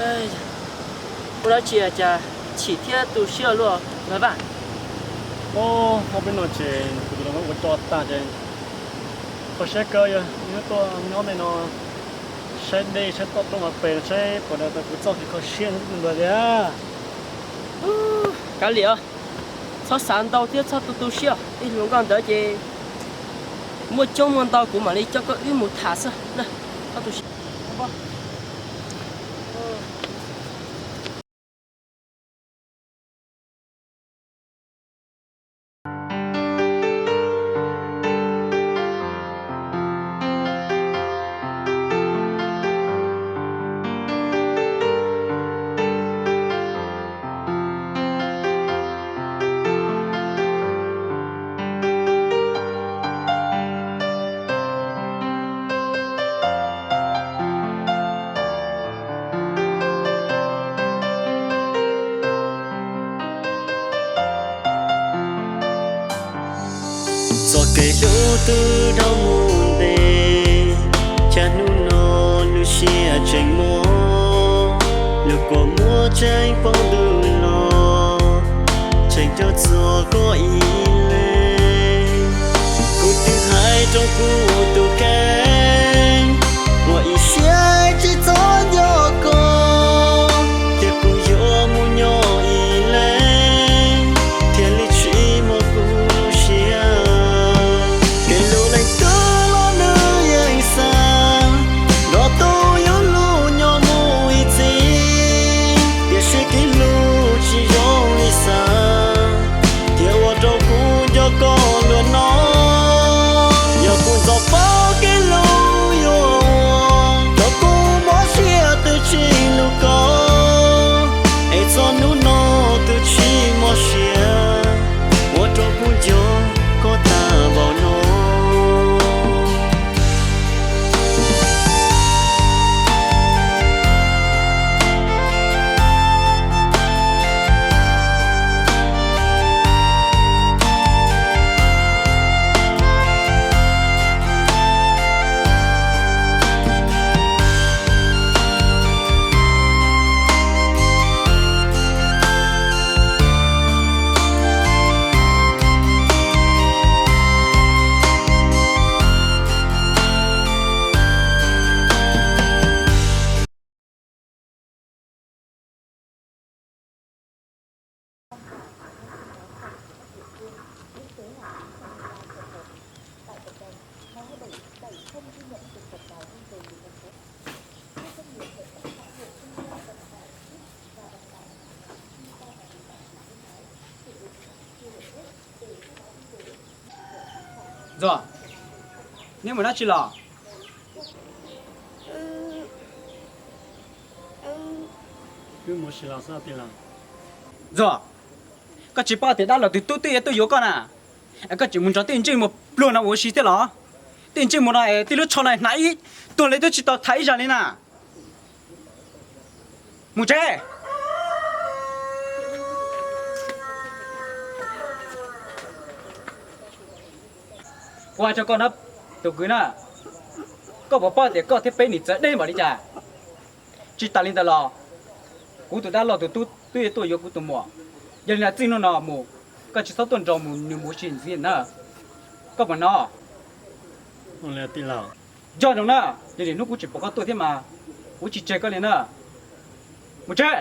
Ua dab tsi cas chim thiab tu siab luaj Vaj? Ob peb no ces kuv tus hluas nkauj ua tso tag ces kho siab kawg, yog tuaj nyob ntawm no saib dej saib toj roob hauv pes no saib puas tau kuv txoj kev kho siab ntawd thiab. Kav liam, txhob xav ntau thiab txhob tu tu siab, ib hluas nkauj ntawd ces muaj coob muaj ntau kuv mam li coj koj wb mus tham xwb na. Txhob tu siab. Txoj kev hlub twb dhau mus ntev, cas hnub no lub siab tseem mob, lub kua muag tseem poob ntws los, tseem nco txog koj ib leeg. Kuv twb hais rau kuv tus kheej, ua ib siab tsis txhob nco koj, tias kuv yuav mus nyob ib leeg, thiaj li tsis mob kuv lub siab. Kev hlub leej twg los nws yeej xav nrog tus yus hlub nyob mus ib txhis, tiam sis kev hlub tsis zoo li xav, thiaj ua rau kuv nco koj luag no. Yog kuv ntxov paub kev hlub yuav ua rau kuv mob siab twb tsis hlub koj, es txog hnub no twb tsis mob siab, ua rau kuv nco koj tag npaum no. Ntxuam, neb mus dab tsi los? Ntxuam, koj tsis paub tias dab laug tus tub twb yuav tuaj yuav koj na, es koj tseem mus nrog tej ntsej muag pluag no ua si thiab los? Tej ntsej muag no es tej lub tsho no hnav ib tuag li twb tsis tau tham ib zag li na. Mus tsev. Kuv hais rau koj na, tus kwv na, koj puas paub tias koj thiab peb nim txawv deb npaum li cas? Tsis tas li ntawd los, kuv tus dab laug tus tub twb yuav tuaj yuav kuv tus muam. Yog li no txij hnub no mus, koj tsis txhob tuaj nrog mus nws mus ua si ntxiv na. Koj puas hnov? Nco ntsoov na, yog li hnub kuv tsis pom koj tuaj thiab mas, kuv tsis tseg koj li na. Mus tsev.